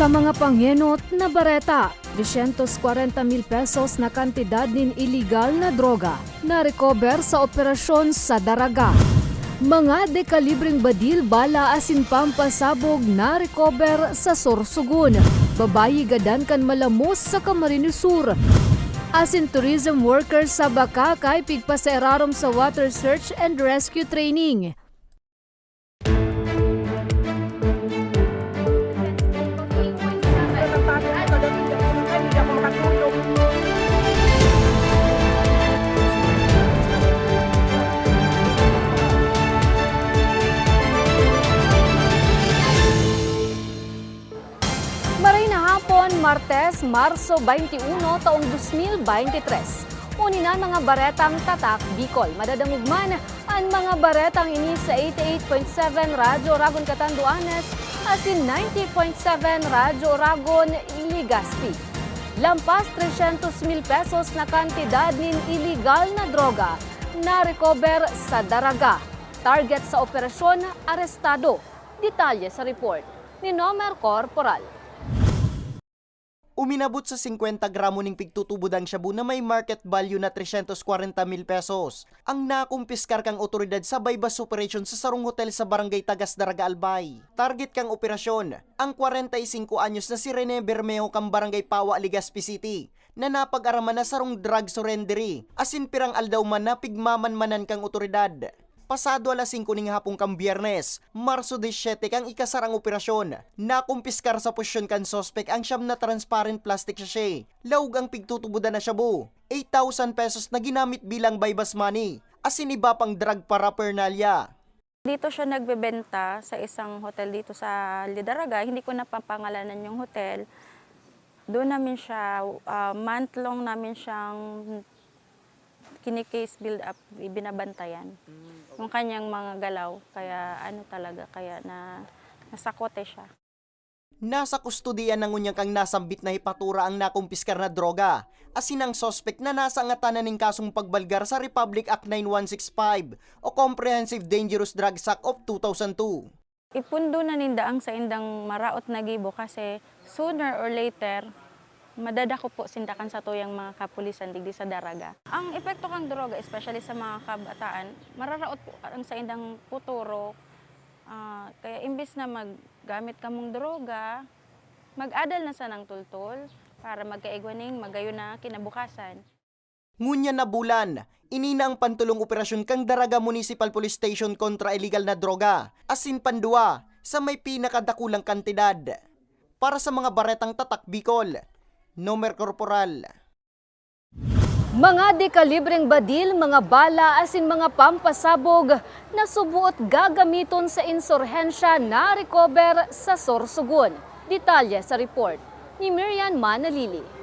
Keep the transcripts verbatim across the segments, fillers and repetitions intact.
Sa mga pangenot na bareta, tresyentos kwarenta mil pesos na kantidad nin iligal na droga na-recover sa operasyon sa Daraga. Mga dekalibreng badil, bala asin pampasabog na-recover sa Sorsogon. Babayi gadan kan malamos sa Camarines Sur. Asin tourism workers sa Bacacay pigpasairarom sa water search and rescue training. Maray na hapon, Martes, Marso twenty-one, taong dos mil bente tres. Uni na mga baretang Tatak Bicol. Madadangog man an mga baretang ini sa eighty-eight point seven Radyo Oragon Catanduanes asin ninety point seven Radyo Oragon Legazpi. Lampas tresyentos mil pesos na kantidad nin iligal na droga na-recover sa Daraga. Target sa operasyon, arestado. Detalye sa report ni Nomer Corporal. Uminabot sa singkwenta gramo ning pigtutubod ang shabu na may market value na tresyentos kwarenta mil pesos ang nakumpiskar kan awtoridad sa buy-bust operation sa sarong hotel sa Barangay Tagas, Daraga, Albay. Target kan operasyon, ang kwarenta y singko anyos na si Rene Bermejo kan Barangay Pawa, Legazpi City, na napag-araman na sarong drug surrendery, asin pirang aldaw man na pigmamanmanan kan awtoridad. Pasado alas singko ning hapon kan Biyernes, Marso disisete, kan ikasarang operasyon, nakumpiskar sa posisyon kan suspek ang siyam na transparent plastic sachet. Laog ang pigtutubodan na shabu, eight thousand pesos na ginamit bilang buy-bust money, asin iba pang drug paraphernalia. Dito siya nagbebenta sa isang hotel dito sa Daraga. Hindi ko napapangalanan yung hotel. Doon namin siya, ah, month long namin siyang kini-case build up, binabantayan. Mm, okay. Yung kanyang mga galaw, kaya ano talaga, kaya na, nasakote siya. Nasa kustodiya na ngunyan kan nasambit na hepatura ang nakumpiskar na droga, asin ang suspek na nasa angatan na nin kasong pagbalgar sa Republic Act nine one six five o Comprehensive Dangerous Drugs Act of two thousand two. Ipundo na ninda ang saindang maraot na gibo kasi sooner or later, madadakop po sinda kan satuyang mga kapulisan digdi sa Daraga. Ang epekto kan droga, especially sa mga kabataan, mararaot po ang saindang futuro. Ah, kaya imbis na maggamit kamong droga, mag-adal na sanang tultol para magkaigwa ning magayon na kinabukasan. Ngunyan na bulan, ini na ang pantolong operasyon kan Daraga Municipal Police Station kontra iligal na droga, asin pandua sa may pinakadakulang kantidad. Para sa mga baretang Tatak Bicol, Nomer Corporal. Mga dekalibreng badil, mga bala asin mga pampasabog na suboot gagamiton sa insurhensya na-recover sa Sorsogon. Detalye sa report ni Miriam Manalili.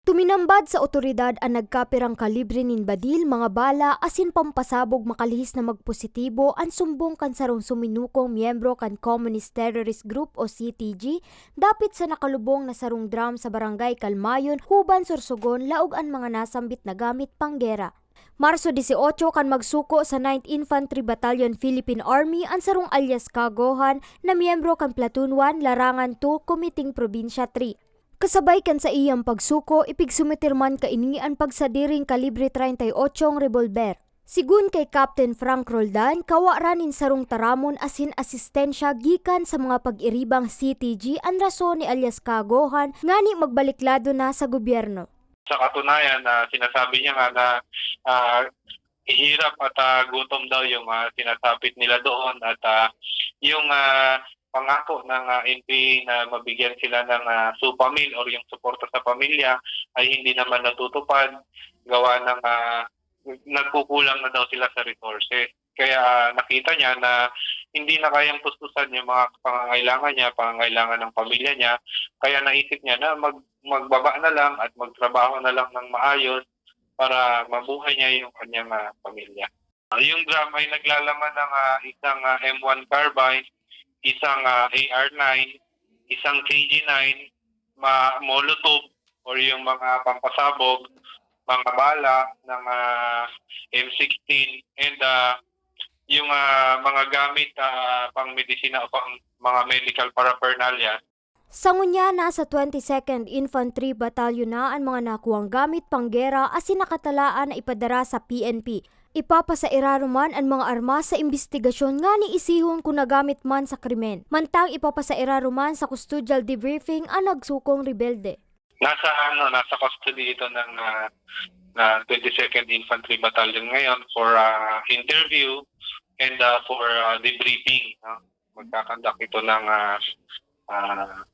Tuminambad sa awtoridad an nagkapirang kalibre nin badil, mga bala, asin pampasabog makalihis na magpositibo an sumbong kan sarong suminukong miyembro kan Communist Terrorist Group o C T G dapit sa nakalubong na sarong drum sa Barangay Calmayon, Juban, Sorsogon, laog an mga nasambit na gamit panggera. Marso dieciocho kan magsuko sa Ninth Infantry Battalion, Philippine Army, an sarong alias Kagohan na miyembro kan Platoon one, Larangan two, Comiting Probinsya three. Kasabay kan saiyang pagsuko, ipigsumeter man kaini an pagsadiring kalibre treinta y ocho rebolber. Sigun kay Captain Frank Roldan, kawa ra nin sarong taramon asin asistensya gikan sa mga pag-iribang C T G an rason ni alias Kagohan ngani magbalik lado na sa gobyerno. Sa katunayan, ah, sinasabi niya nga na, ah, hirap at, ah, gutom daw yung, ah, sinasapit nila doon at, ah, yung, ah, pangako ng, ah, N P A na mabigyan sila ng, ah, supa meal or yung suporta sa pamilya ay hindi naman natutupad gawa ng, ah, nagkukulang na daw sila sa resources. Kaya nakita niya na hindi na kayang tustusan yung mga pangangailangan niya, pangangailangan ng pamilya niya. Kaya naisip niya na mag-, magbaba na lang at magtrabaho na lang ng maayos para mabuhay niya yung kanyang, ah, pamilya. Ah, yung drum ay naglalaman ng, ah, isang, ah, M one carbine, isang, ah, A R nine, isang K G nine, ma-, Molotov or yung mga pampasabog, mga bala ng, ah, M sixteen, and, ah, yung, ah, mga gamit, ah, pang medisina o pang mga medical paraphernalia. Sa ngunyan, nasa twenty-second Infantry Battalion na an mga nakuwang gamit panggera asin nakatalaan na ipadara sa P N P. Ipapasairarom man an mga armas sa imbestigasyon ngani isihon kun nagamit man sa krimen. Mantang ipapasairarom man sa custodial debriefing an nagsukong rebelde. Nasa, ano, nasa custody ito ng, ah, na twenty-second Infantry Battalion ngayon for, ah, interview and, ah, for, ah, debriefing, no? Magkakandak ito ng, ah, ah,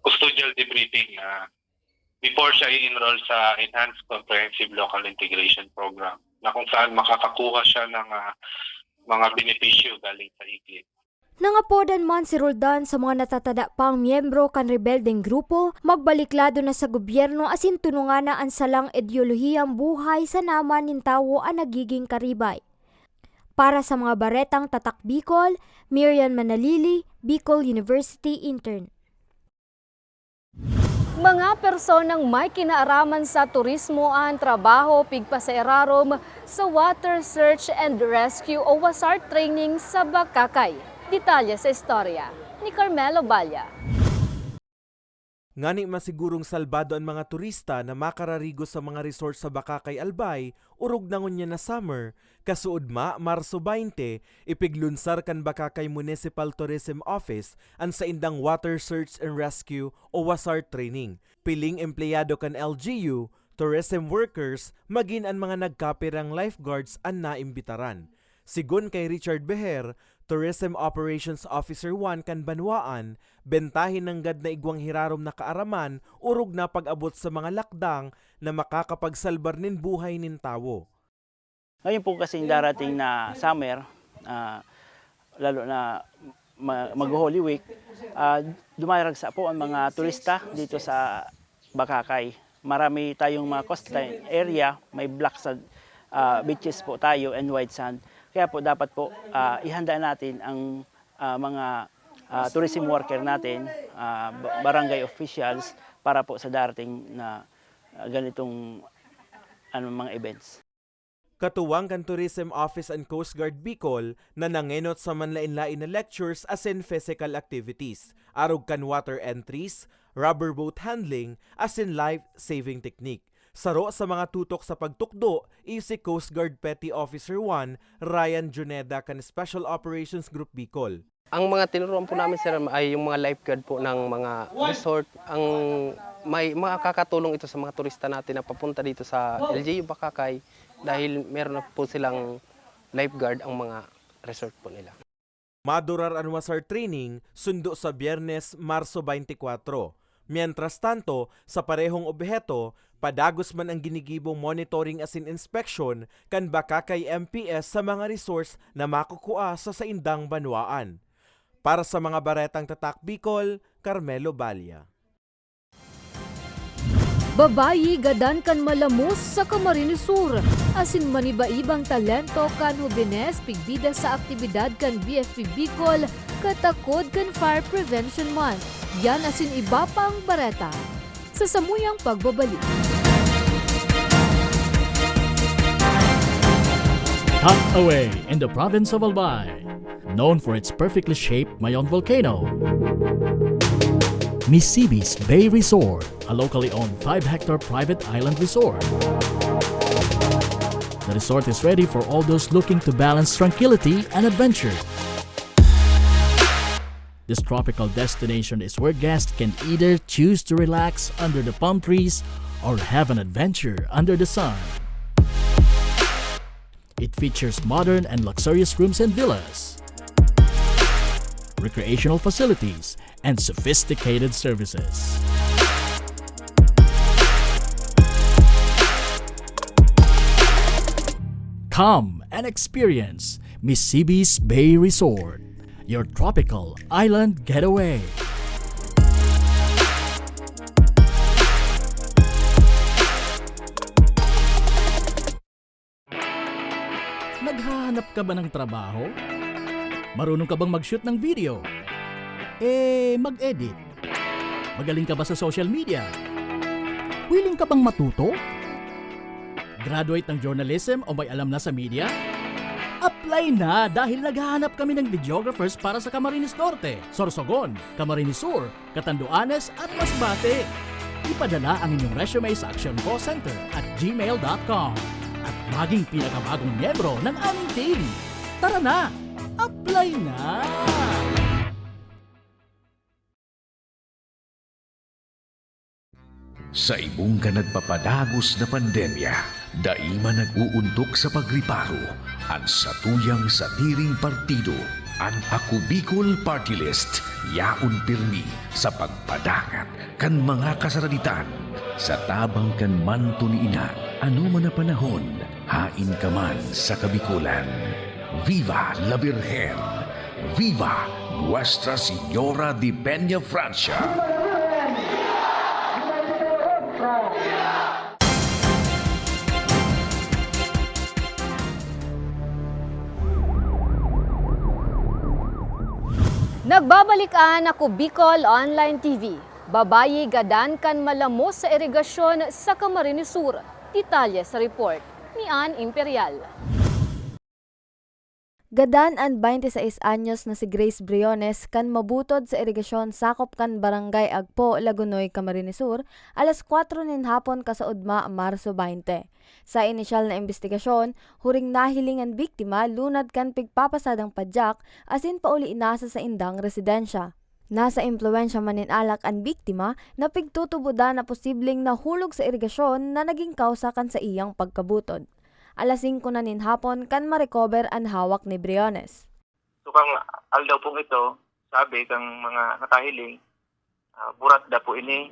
custodial debriefing, ah, before siya i-enroll sa Enhanced Comprehensive Local Integration Program, na kung saan makakakuha siya ng, ah, mga benepisyo galing sa IGLIT. Nangapodan man si Roldan sa mga natatada pang miyembro kan rebeldeng grupo, magbalik lado na sa gobyerno asin tunungan na an salang ideolohiyang buhay sa naman nin tawo an nagiging karibay. Para sa mga baretang Tatak Bicol, Miriam Manalili, Bicol University Intern. Mga personang may kinaaraman sa turismo an trabaho pigpasairarom sa Water Search and Rescue o WASART training sa Bacacay. Detalye sa istorya ni Carmelo Balla. Ngani masigurong salbado an mga turista na makararigo sa mga resort sa Bacacay, Albay, orog na ngunyan na summer, kasuodma, Marso baynte, ipiglunsar kan Bacacay Municipal Tourism Office an saindang Water Search and Rescue o WASART training. Piling empleyado kan L G U, tourism workers, magin an mga nagkapirang lifeguards an naimbitaran. Sigon kay Richard Beher, Tourism Operations Officer one kan banwaan, bentahe nanggad na igwang hirarom na kaaraman orog na pag-abot sa mga lakdang na makakapagsalbar nin buhay nin tawo. Ngayon po kasing darating na summer, ah, lalo na ma-, mag-Holy Week, ah, dumaragsa po ang mga turista dito sa Bacacay. Marami tayong mga coastline area, may black sand, ah, beaches po tayo and white sand. Kaya po dapat po, ah, ihanda natin ang, ah, mga, ah, tourism worker natin, ah, ba-, barangay officials para po sa darating na, ah, ganitong, ano, mga events. Katuwang kan Tourism Office and Coast Guard Bicol na nangenot sa manlaen-laen na lectures asin physical activities, arog kan water entries, rubber boat handling, asin life-saving technique. Saro sa mga tutok sa pagtukdo iyo si Coast Guard Petty Officer one Ryan Juneda kan Special Operations Group Bicol. Ang mga tinuruan po namin, sir, ay yung mga lifeguard po ng mga resort. Ang may, makakatulong ito sa mga turista natin na papunta dito sa L G U Bacacay dahil meron na po silang lifeguard ang mga resort po nila. Madurar an WASART training sundo sa Biyernes, Marso baynte kwatro. Mientras tanto, sa parehong obheto, padagos man an ginigibong monitoring asin inspeksyon kan Bacacay M P S sa mga resorts na makukua sa saindang banwaan. Para sa mga baretang Tatak Bicol, Carmelo Balla. Babayi gadan kan malamos sa Camarines Sur, asin maniba-ibang talento kan hobines pigbida sa aktibidad kan B F P Bicol katakod kan Fire Prevention Month. Yan asin iba pang bareta sa samuyang pagbabalik. Tucked away in the province of Albay, known for its perfectly shaped Mayon volcano, Misibis Bay Resort, a locally owned five-hectare private island resort. The resort is ready for all those looking to balance tranquility and adventure. This tropical destination is where guests can either choose to relax under the palm trees or have an adventure under the sun. It features modern and luxurious rooms and villas, recreational facilities, and sophisticated services. Come and experience Misibis Bay Resort, your tropical island getaway. Naghahanap ka ba ng trabaho? Marunong ka bang mag-shoot ng video? Eh, mag-edit? Magaling ka ba sa social media? Willing ka bang matuto? Graduate ng journalism o may alam na sa media? Apply na, dahil naghahanap kami ng videographers para sa Camarines Norte, Sorsogon, Camarines Sur, Catanduanes at Masbate. Ipadala ang inyong resume sa actioncallcenter at gmail dot com at maging pinakabagong miyembro ng aming team. Tara na! Apply na! Sa ibong kan nagpapadagos na pandemya, dai man nag-uuntok sa pagriparo an satuyang sadiring partido. An Ako Bicol Party List yaon pirmi sa pagpadangat kan mga kasaraditan. Sa tabang kan manto ni Ina, anoman na panahon, haen ka man sa Kabikolan. Viva la Virgen! Viva Nuestra Señora de Peña Francia! Nagbabalik an Ako Bicol Online T V. Babayi gadan kan malamos sa irigasyon sa Camarines Sur. Detalye sa report ni Ann Imperial. Gadan an twenty-sais anyos na si Grace Briones kan mabutod sa irigasyon sakop kan Barangay Agpo, Lagonoy, Camarines Sur, alas kwatro nin hapon kasaudma, Marso twenty. Sa inisyal na imbestigasyon, huring nahiling an biktima lunad kan pigpapasadang padyak asin pauli na sa saindang residensya. Nasa impluwensya man nin alak an biktima na pigtutubodan na posibleng nahulog sa irigasyon na naging kawsa kan saiyang pagkabutod. Alas singko na nin hapon kan ma-recover an hawak ni Briones. So, kan aldaw pong ito, sabi kang mga nakahiling, ah, burat da po ini,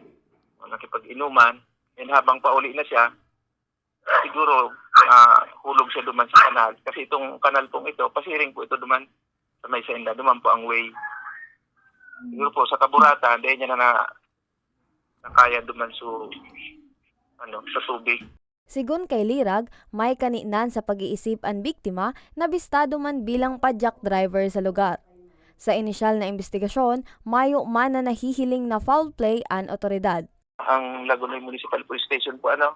o nakipag-inuman, and habang pauli na siya, siguro, ah, hulog siya duman sa kanal. Kasi itong kanal pong ito, pasiring po ito duman sa may senda, duman po ang way. Siguro po, sa kaburatan, dahil niya na, na, nakaya duman so, ano, sa tubig. Sigon kay Lirag, may kaninan sa pag-iisip an biktima na bistado man bilang padyak driver sa lugar. Sa inisyal na imbestigasyon, mayo man na nahihiling na foul play an otoridad. Ang Lagonoy Municipal Police Station po, ano,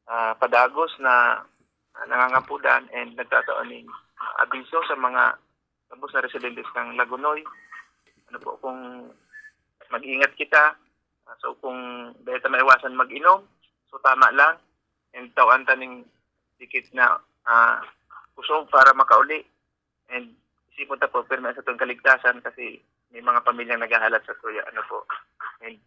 ah, padagos na, ah, nangangapudan and nagtatao ning, ah, abiso sa mga gabos na residentes ng Lagonoy. Ano po, kung mag-ingat kita, ah, so kung dahil ta maiwasan mag-inom, so tama lang, and tawan ta ning dikit na, ah, kusog para makauli, and isipon ta po, pirmi ang satong kaligtasan kasi may mga pamilyang naghahalat sa tuya, ano po. And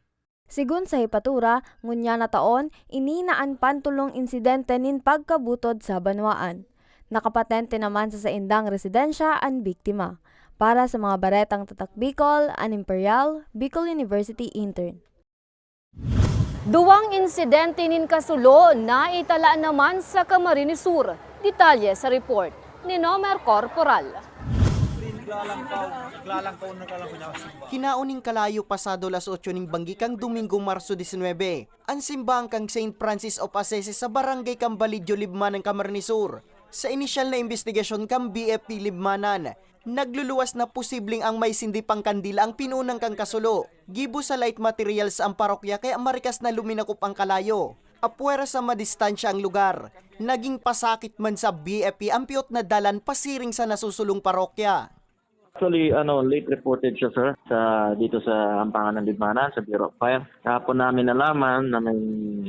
Sigon sa hepatura, ngunyan na taon, ini na an pantolong insidente nin pagkabutod sa banwaan. Nakapatente naman sa saindang residensya an biktima. Para sa mga baretang Tatak Bicol, an Imperial, Bicol University Intern. Duwang insidente nin kasulo naitala naman sa Camarines Sur. Detalye sa report ni Nomer Corporal. Kinaon nin kalayo pasado las otso nin banggi kan Domingo, Marso disinwebe, an simbahan kan Saint Francis of Assisi sa barangay Cambalillo, Libmanan, Camarines Sur. Sa inisyal na imbestigasyon kan B F P Libmanan, nagluluwas na posibleng ang may sindi pang kandila ang pinunan kan kasulo. Gibo sa light materials ang parokya kaya marikas na luminakop ang kalayo. Apwera sa madistansya ang lugar, naging pasakit man sa B F P ang piyot na dalan pasiring sa nasusulong parokya. Actually, ano, late reported siya, sir, sa, dito sa Ampangan ng Libmanan, sa Bureau of Fire. Kahapon namin nalaman na may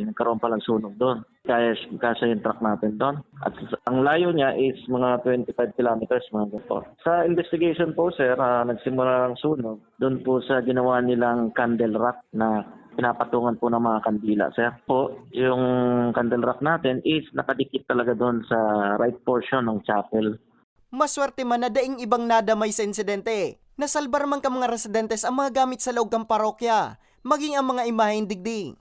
nagkaroon palang sunog doon. Kaya, kasya yung truck natin doon. At s-, ang layo niya is mga twenty-five kilometers, mga ganito. Sa investigation po, sir, ah, nagsimula ang sunog doon po sa ginawa nilang candle rack na pinapatungan po ng mga kandila, sir. Po, yung candle rack natin is nakadikit talaga doon sa right portion ng chapel. Maswerte man na daing ibang nadamay sa insidente. Nasalbar man kan mga residentes ang mga gamit sa laog kan parokya, maging ang mga imahen digdi.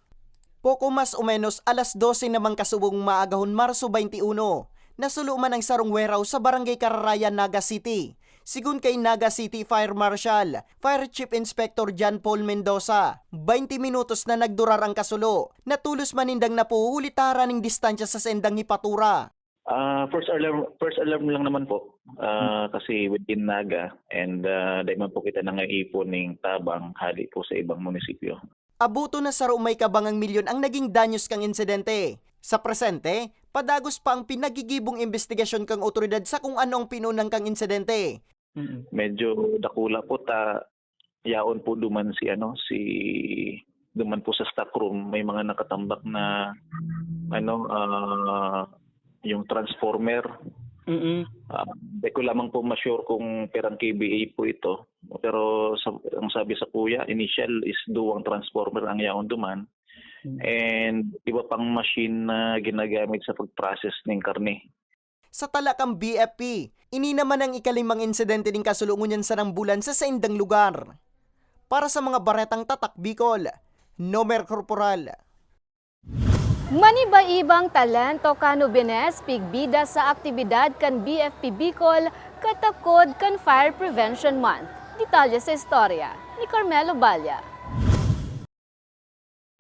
Poko mas o menos alas dose naman kasubong maagahon, Marso twenty-uno, nasulo man ang sarong warehouse sa Barangay Cararayan, Naga City. Sigon kay Naga City Fire Marshal, Fire Chief Inspector John Paul Mendoza, baynte minutos na nagdurar ang kasulo. Natolos man nindang napuhuli ta haraning distansya sa saindang hepatura. Ah, first alarm, first alarm lang naman po. Ah, kasi within Naga, and, ah, dai man po kita nangaipon ning tabang hali po sa ibang munisipyo. Aboto na saro may kabangang milyon ang naging danyos kan insidente. Sa presente, padagos pa ang pinagigibong imbestigasyon kan awtoridad sa kung ano ang pinunan kan insidente. Mm. Medyo dakula po ta yaon po duman si ano, si duman po sa stock room may mga nakatambak na ano, ah, yung transformer. Mm. Ah, di ko lamang po ma-sure kung pirang K V A po ito. Pero sa, ang sabi sa kuya, initial is duwang transformer ang yaon duman. Mm. And iba pang machine na ginagamit sa pag-process ng karne. Sa tala kan B F P, ini naman ang ikalimang insidente nin kasulungon niyan sarang bulan sa saindang lugar. Para sa mga baretang Tatak Bicol, Nomer Corporal. Maniba-ibang talento kan Hobines pigbida sa aktibidad kan B F P Bicol katakod kan Fire Prevention Month. Detalye sa istorya ni Carmelo Balla.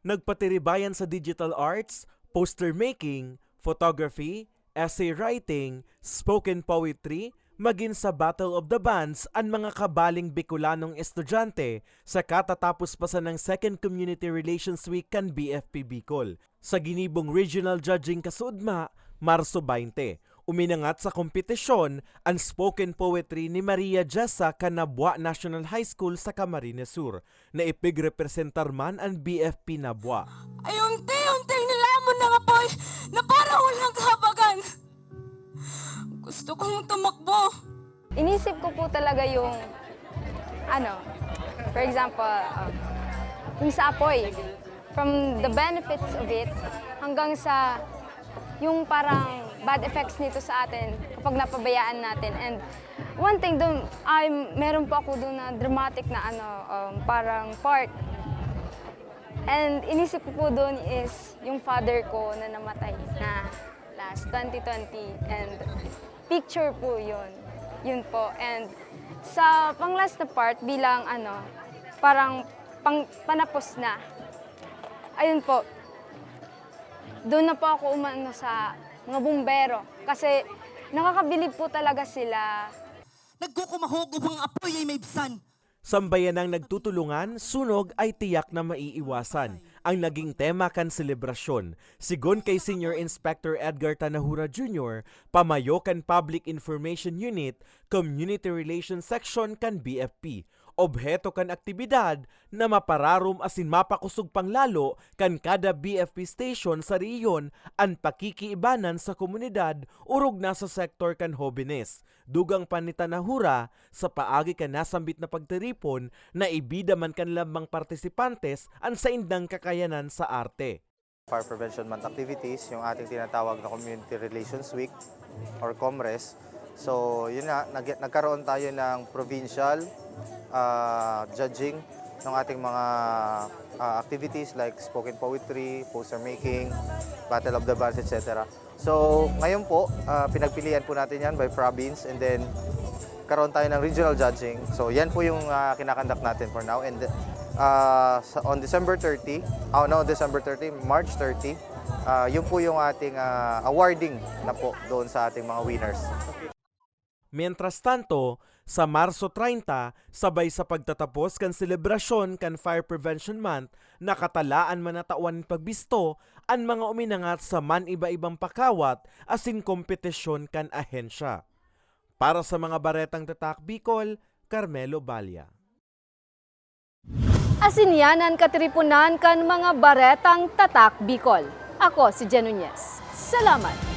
Nagpatiribayan sa digital arts, poster making, photography, essay writing, spoken poetry, magin sa Battle of the Bands an mga kabaling Bicolanong estudyante sa katatapos pa sanang Second Community Relations Week kan B F P Bicol. Sa ginibong Regional Judging kasuodma, Marso twenty, uminangat sa kompetisyon an spoken poetry ni Maria Jessa kan Nabua National High School sa Camarines Sur. Naipigrepresentar man an B F P Nabua. Ay unti-unting nilamon ng apoy na parang walang kahabagan. Gusto kong tumakbo. Inisip ko po talaga yung, ano, for example, um, yung sa apoy. From the benefits of it, hanggang sa yung parang bad effects nito sa atin kapag napabayaan natin. And one thing doon, ay meron po ako doon na dramatic na ano, um, parang part. And inisip ko po doon is yung father ko na namatay na last twenty twenty, and picture po yun. Yun po. And sa pang last na part, bilang ano, parang pang, panapos na. Ayun po. Doon na po ako umano sa mga bumbero. Kasi nakakabilib po talaga sila. Nagkukumahog upang apoy ay maibsan. Sambayanang nagtutulungan, sunog ay tiyak na maiiwasan. Ang naging tema kan selebrasyon, sigon kay Senior Inspector Edgar Tanahura Junior, pamayo kan Public Information Unit, Community Relations Section kan B F P. Obheto kan aktibidad na mapararom asin mapakosog pang lalo kan kada B F P station sa rehiyon an pakikiibanan sa komunidad orog na sa sektor kan hobenes. Dugang pa ni Tanahura, sa paagi kan nasambit na pagtiripon, naibida man kan lambang partisipantes an saindang kakayanan sa arte. Fire Prevention Month activities, yung ating tinatawag na Community Relations Week or COMRES. So, yun nga, nag- nagkaroon tayo ng provincial ah, judging ng ating mga ah, activities like spoken poetry, poster making, battle of the bands, et cetera. So, ngayon po, ah, pinagpilian po natin yan by province, and then karoon tayo ng regional judging. So, yan po yung ah, kinakandak natin for now. And ah, sa, on December thirty, oh no, December thirty, March thirty, ah, yun po yung ating ah, awarding na po doon sa ating mga winners. Mientras tanto, sa Marso treinta, sabay sa pagtatapos kan selebrasyon kan Fire Prevention Month, nakatalaan man na tawan nin pagbisto an mga uminangat sa man-iba-ibang pakawat asin kompetisyon kan ahensya. Para sa mga Baretang Tatak Bicol, Carmelo Balla. Asin yan an katiriponan kan mga Baretang Tatak Bicol. Ako si Jen Nunez. Salamat!